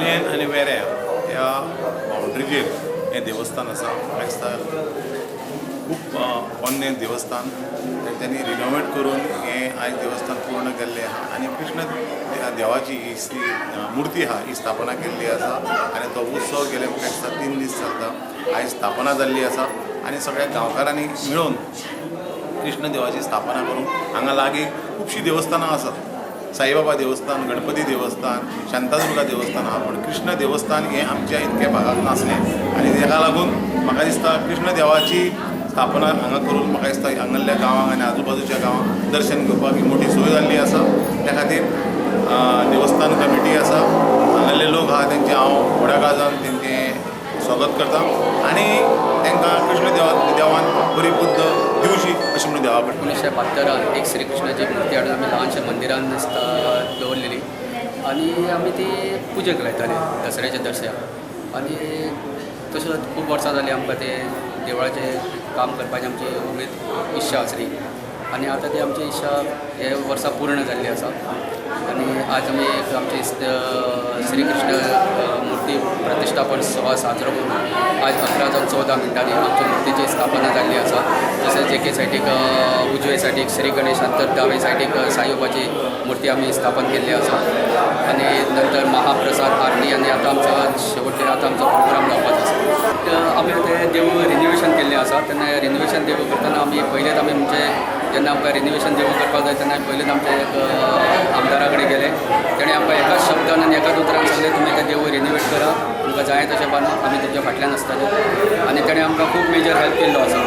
पिलें आनी वेऱ्या ह्या बाउंड्रीचेर हें देवस्थान आसा. म्हाका दिसता खूब पोन्नें देवस्थान तेंच्यांनी रिनोवेट करून हें आयज देवस्थान पूर्ण केल्लें आहा आनी कृष्ण देवाची ही मुर्ती आहा, ही स्थापना केल्ली आसा आनी तो उत्सव गेले म्हाका दिसता 3 दीस चलता. आयज स्थापना जाल्ली आसा आनी सगळ्या गांवकारांनी मेळून कृष्ण देवाची स्थापना करून, हांगा लागीं खुबशीं देवस्थानां आसात, साईबाबा देवस्थान, गणपती देवस्थान, शांतादुर्गा देवस्थान आहा, पूण कृष्ण देवस्थान हें आमच्या इतक्या भागाक नासलें आनी तेका लागून म्हाका दिसता कृष्ण देवाची स्थापना हांगा करून म्हाका दिसता हांगासरल्या गांवांक आनी आजूबाजूच्या गांवांक दर्शन घेवपाक ही मोठी सोय जाल्ली आसा. त्या खातीर देवस्थान कमिटी आसा, हांगासरले लोक आहा, तेंचे हांव व्हडा काळजान तेंचें स्वागत करता आनी तांकां कृष्ण देवान बरी बुद्द दिवची अशें म्हणून देवा कडेन 1972रान एक श्रीकृष्णाची मूर्ती हाडून आमी ल्हानशा मंदिरान दवरलेली आनी आमी ती पुजेक लायताले दसऱ्याच्या दसऱ्याक. आनी तशेंच खूब वर्सां जालीं आमकां ते देवळाचें काम करपाची आमची उमेद, इच्छा आसली आनी आतां ती आमची इच्छा हे वर्सा पूर्ण जाल्ली आसा. आनी आज आमी एक आमची श्रीकृष्ण मूर्ती प्रतिश्ठापन सुवाळो साजरो करून आज 11 जावन 14 मिनटांनी आमच्या मुर्तीची स्थापना जाल्ली आसा. तशेंच एके सायडीक, उजवे सायडीक श्री गणेशान तर दावे सायडीक साईबाबाची मूर्ती आमी स्थापन केल्ली आसा. आनी नंतर महाप्रसाद, आरती आनी आतां आमचो शेवटचे आतां आमचो प्रोग्राम जावपाचो आसा. तर आमी तें देवूळ रिनोवेशन केल्लें आसा. तेन्ना रिनोवेशन देवूळ करतना आमी पयलेच आमी म्हणजे जेन्ना आमकां रिनोवेशन देवूळ करपाक जाय तेन्ना पयलींच आमचे एक आमदारा कडेन गेले. तेणें आमकां एकाच शब्दान आनी एकाच उतरान सांगलें, तुमी तें देवूळ रिनोवेट करा, तुमकां जाय तशें बांदा, आमी तुमच्या फाटल्यान आसतले. आनी तेणें आमकां खूब मेजर हेल्प केल्लो आसा.